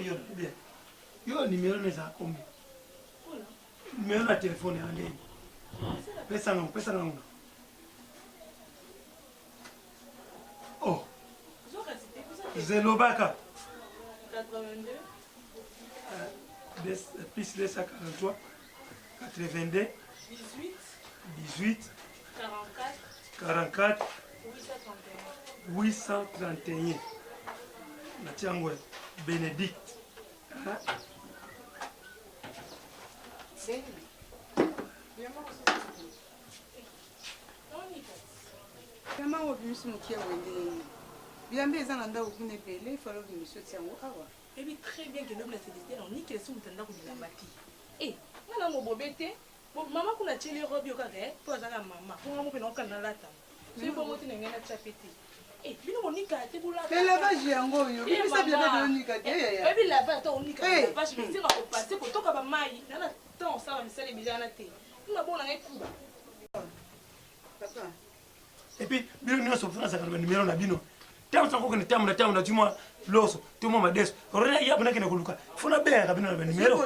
Sikoyo yo bien. Yo numéro na ezala combien? Numéro na téléphone ya ndenge. Pesa nga, pesa nga. Oh. Zelobaka. 82 plus 243 82 18 18 44 44 831 natia yango Benedicte. Mama obimisi mokie boye ndenge nini? Bilamba eza na ndako kuna ebele, ifale obimisi otia yango awa. Oyebi très bien que lobi na Celestin na nikela esi moto ya ndako bilamba te. Eh, nga na mobobe te. Bo mama kuna atieli robe yo kaka eh, po aza kaka mama. Po nga moko pe nakoka nalata. Soki bongo te na ngai natia pe te. Eh, bino bonikaka te bolata. Mais lavage yango oyo, Eh, bimisa bilamba mama. ebele onika te, eh, yaya. Oyebi lavage ata onika Eh. lavage mais esenga kopase kotoka ba mayi na na temps osala misala ebele wana te. Kuna bona ngai kuba. Papa. Et puis bino nyonso nazalaka na banimero na bino ntango soki okende ntango na ntango nazwi mwa loso to mwa madeso orena ya nakende koluka fo nabengaka bino na banimero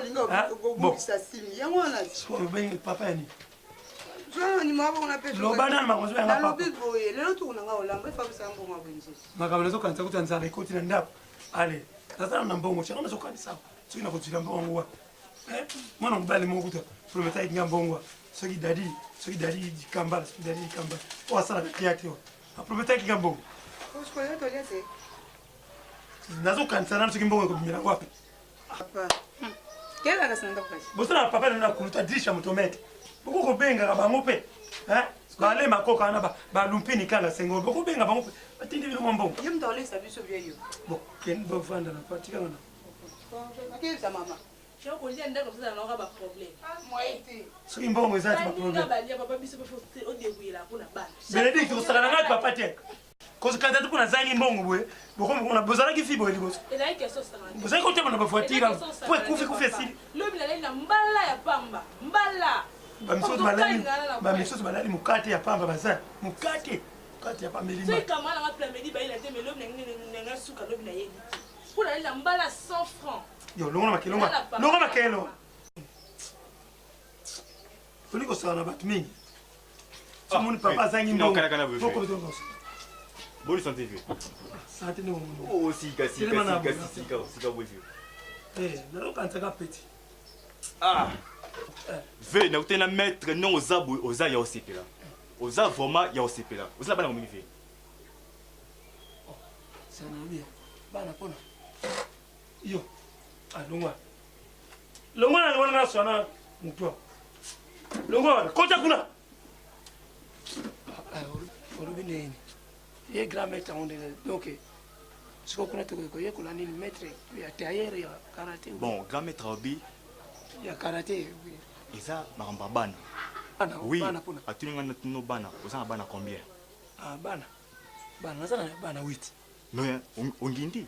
bon papa ya nini loba nanu makambo yanga nalobi boye lelo tuku na nga olamba efabisa mbongo ya wenze makambo nazokanisa kuta nzala ekoti na ndako ale nazala na mbongo tianga nazokanisa soki nakozwila mbongo yango wapi Eh, mwana mobali moko kuta prometaki nga mbongo soki dadi soki dadi dikambala soki dadi dikambala oyo asalaka théâtre oyo aprometaki nga mbongo nazokanisa nanu soki mbongo ekobimela wapi bosala papa nano na kuluta drisha motomete boko kobengaka bango mpe bale makoka wana balumpini kanga sengo bokobenga bango mpe batindi bino mwa mbongo bo bovanda na patikanga na Nakeyebisa mama. Yo kolia ndako ozala na ba problème. Moyen te. Soki mbongo eza te ba problème. Balia papa biso pe faut o débrouiller pona bana. Benedict osaka na ngai papa te. Kozokata te mpo nazangi mbongo boye bokomi komona bozalaki fi boye liboso. Ezalaki question osaka. Bozalaki kotema na bavoitire mpo ekufi kufi esili. Lobi nalali na mbala ya pamba. Mbala. Bamisusu balali bamisusu balali mokate ya pamba baza mokate mokate ya pamba elima. Soki kamara na nga plamedi bayela te mais lobi na ngai suka lobi nayebi te. Mpo na na mbala 100 francs. Yo longola makelo nga. Longola makelo. Toli kosala na bato mingi. Somoni ah, papa azangi mbongo. Boni santé vieux. Santé ndenge omoni. Oh sika sika sika sika sika boye vieux. Eh, nazokanisaka petit. Ah. Ve nakutani na maître ndenge oza boye oza ya osepela. Oza vraiment ya osepela. Oza na bana combien vieux? Oh, sana bana pona yo alongwa ah, longwa na longwa na swana mutu longwa wana kota kuna ah, ah, olobi nini ye grand maître yango ndenge donc sikoyo kuna tokoki koyekola nini maître ya tailleur ya karate bon grand maître alobi ya karate eza makambo ya bana oui atuni ngai natino bana oza na bana combien ah, bana bana naza na bana 8 Mais ongindi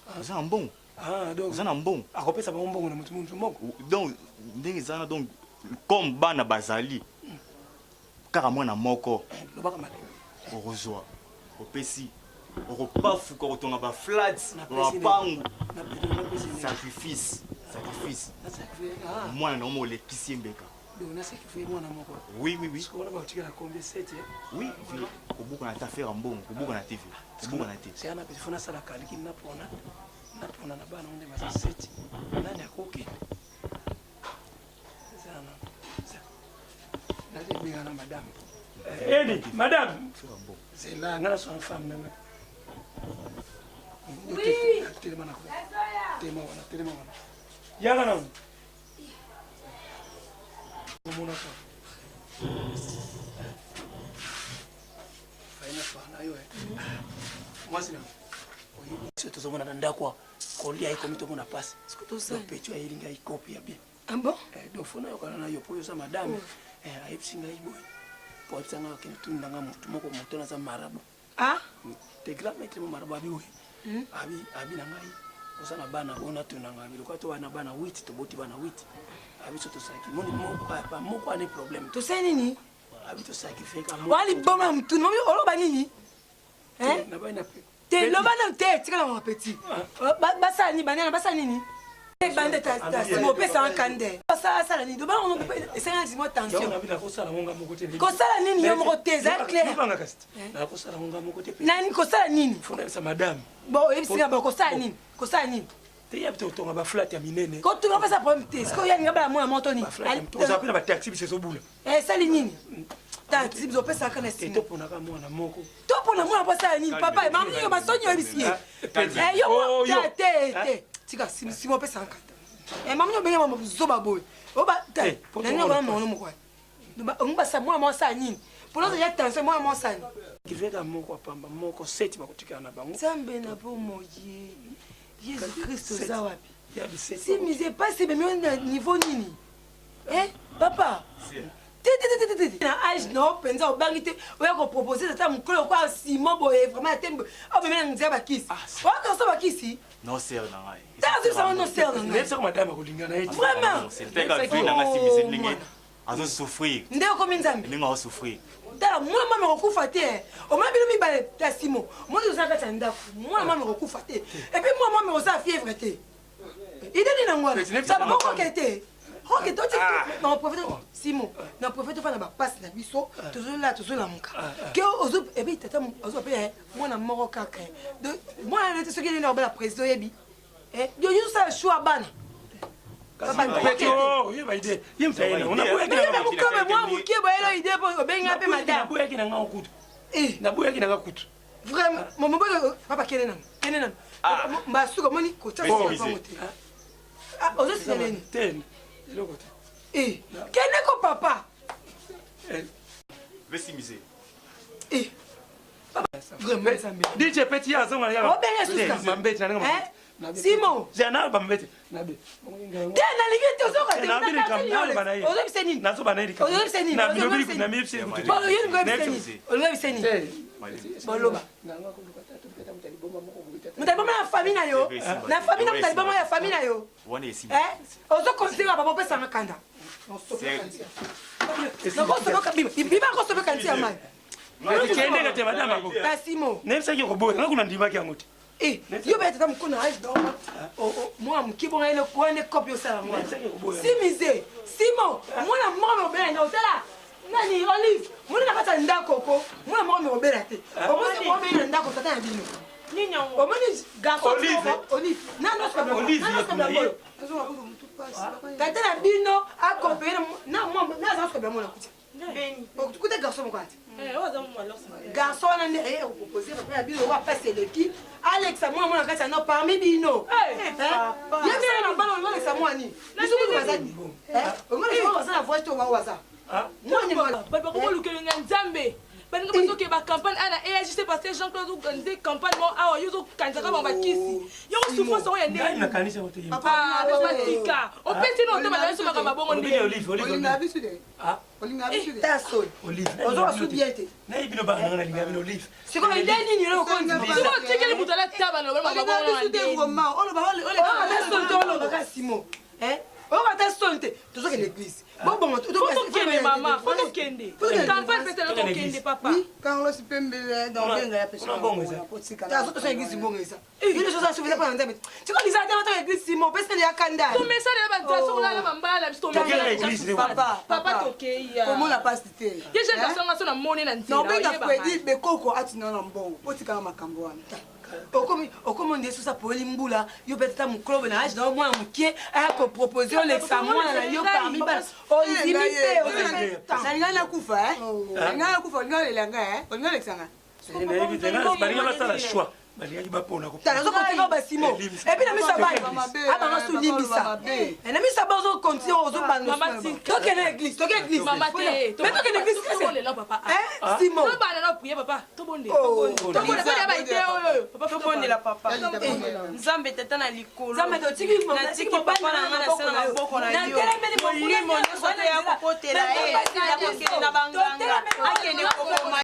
ah. oza na mbongo ah, oza na mbongo akopesa bango mbongo na moto moto moko donc ndenge eza wana donc comme bana bazali kaka mwana moko lobaka mabe okozwa opesi okopafuka okotonga baflat mapangu sacrifice sacrifice ah. mwana na omo olekisi ye mbeka Donc na sacrifier mwana moko. Oui oui oui. Sikoyo wana bakotikala combien 7 eh? Oui, vi kobukana ata affaire ya mbongo, kobukana te vi. Kobukana te. C'est ana faut nasala calcul na pona na pona na bana nde baza 7. Nani akokende? Zana. Nazo benga na madame. Eni, madame. Zela nga na son femme na nga. Oui. Telema na ko. Telema wana, telema wana. Yaka na. Omonaka faina fana yo mwasi na oyebi biso tozomona na ndako kolia ekomi tomona mpasi pecho ayeli ngai kopi ya bien ah bon? Eh, donc fo nayokana na yo mpo yo oza madame oh. eh, ayebisi ngai boye mpo ayebisa ngai akende tunda ngai motu moko moto naza marabu Ah? Te grand maître mo marabout abi we. Hmm? Abi abi na ngai oza na bana ona tuna ngai lokola to bana bana 8 toboti bana 8. Abi so tosaki moni moko pa moko ane problème. Tosali nini? Abi to sacrifier ka moko. Wali boma mutunu mami oloba nini? Hein? Na bana pe. Te loba nanu te tika na petit. Basala nini banana basala nini? Bande ta ta simo pesa en kande. Basala sala nini? Loba ngo esenga simo tension. Kosala nini yo moko te eza clair. Nakosala ngo moko te. Nani kosala nini? Funa bisa madame. Bon oyebisi nga bon kosala nini? Kosala nini? Te ya bito tonga ba flat ya minene. Kotonga pesa problème te. Sikoyo ya ninga bala mwana moto nini? Oza pe na ba taxi biso ezobula. Esali nini? Taxi biso opesaka na sima. Toponaka mwana moko. Topona mwana mpo asala nini papa? Mama yo masoni oyebisi ye. Eh yo oh, te te te. Tika sima opesaka kata. Eh mama yo benga mama zoba boye. Oba te. Nani oba mama moko. Basa mwana moko asala nini? Mpona ozali tension mwana moko asala nini? Kiveka moko apamba moko seti bakotikala na bango. Nzambe na bomoi Yesu Kristo oza wapi? Si mise pasi ememi yo na niveau nini? Eh papa? Te te te te te. Na age na yo mpenza obangi te oya kopropose tata mokolo kwa Simon boye vraiment atembe omemi na nzela bakisi. Oya kosa bakisi? Non sœur na ngai. Tala azobisa ngo non sœur na ngai. Nayebisaka madame akolinga na ye te. Vraiment. C'est le vie na ngai si mise ndenge azo souffrir. Nde okomi nzambe. Ndenge azo souffrir. Tala mwana mama akokufa te. Omona bino mibale ya Simon. Mwana oza kati ya ndako. Mwana mama akokufa te. Et puis mwana mama oza fièvre te. Idée nini yango wana? Ça va okoke te. Okoke te na profite Simon. Na profite ofanda ba passe na biso tozola tozolamuka. Ke ozo et puis tata ozo pe mwana moko kaka. Donc mwana nete soki nini obala président yebi. Eh yo yo sala choix bana. Oyeba idée ye moto ayena onaboyaki mwa mokie boyelo idée po obengi nga mpe madame naboyaki na nga kutu naboyaki na nga kutu vraiment mobali papa kende nanu kende nanu mbasuka omoni kotia bango te ozosina nini te eloko te kende ko papa Vesimise. Vraiment nzambe. DJ Petit azonga ya. Obenge suka. Mambeti na nga. Simon. Jana ba mambeti. Nabe. Te nalingi te ozoka te. Ozobisa nini? Nazoba na likambo. Ozobisa nini? Na bilobili na mibisi. Olobisa nini? Boloba. Moto aliboma na famille na yo. Na famille na moto aliboma ya famille na yo. Eh? Ozo considérer papa opesa nga kanda. Nakosoboka bima. Bima kosoboka ntia mai. Kendeka te madame yango. Kasimo. Nayebisaki koboya nga kuna ndimaki yango te. Eh, yo beta tata mokolo na age donc mwana moke bonga ele wana ekopi osala ngo. Si mise, Simon, mwana moko mobela na otala nani Olive, mwana na kati ya ndako ko, mwana moko mobela te. Omoni mobela na ndako tata na bino. Nini yango? Omoni garçon Olive. Olive. Nano soka Olive, nano soka ye. Tata na bino akompeye na mwana na aza soka mwana kuti. Beni. Okuta garçon moko ati. Eh, oyo aza mwa alors. Garçon wana nde aye kopropose papa ya bino oyo apasi eleki alekisa mwana mwana kati ya no parmi bino. Eh, papa. Ye bino na bana olingo alekisa mwana nini? Biso kutu baza olingo baza na voyage to bango baza. Mwana Bato bakomoluka elongi ya Nzambe. Baninga bazokende ba campagne awa na EAJC parce que Jean Claude azoorganiser campagne moko awa yo ozokanisa kaka bango bakisi. Yo souffrance yango ya Ngai ndenge. nakanisi yango te. Ah, papa tika. Opesi no otema na biso makambo ya bongo Olobeli nde. Olive, Olive. Olinga biso te. Ah, Olinga biso te. ta soni. Olive. Ozoka su bien te. Nayebi bino bana nga nalinga bino Olive. Sikoyo ide nini eloko kondima? Sikoyo otikeli moto alataba na loba makambo Olinga ya bongo biso te ndenge. vraiment. Oloba Oyoka ata soni te olobaka Simon. Eh? Oyoka ata soni te tozokende église. Bobongo Faut tokende mama, faut tokende. Campagne mpe tala tokende papa. Oui, Carlos Pembe dans Benga ya pesa. Kuna mbongo eza. Azotosa église mbongo eza. Yo nyonso oza suivi mpona Nzambe. Sikoyo liza ata bata église Simon opesi nde ya kanda. Tomesana na banzela soki olala bambala biso Tokende église te. Papa, Papa tokei ya. Komona pasi te. Ye jeune garçon nga so na moni na nzela. Naobenga oyeba Fredi ngai. Bekoko atina na mbongo. Otikala makambo wana. Okomi okomi nde susa poeli mbula yo mpe tata mokolo boye na age na yo mwana mokie aya kopropose olekisa mwana na yo parmi bana ondimi mpe Nalinga nakufa eh. Nalinga nakufa, olinga olela ngai eh. Olinga olekisa ngai. Nayebi te nga balinga basala choix. Balingaki bapona ko. tala ozokontinue basimo epuis na miso ya bana abanga so limbisa na miso ya bana ozokontinue ozobanda Mama tika. tokende église tokende église Mama te. mais tokende église Tobondela papa. Simon Tobanda na prier papa. Tobondela. Oh. Tobondela mpo ya ba idée oyo. Papa tobondela papa Eh. nzambe tata na likolo Nzambe totiki natiki papa na nga na se na maboko na yo molimo nyonso te ya kokotela ye ya kokende na banganga akende kokoma.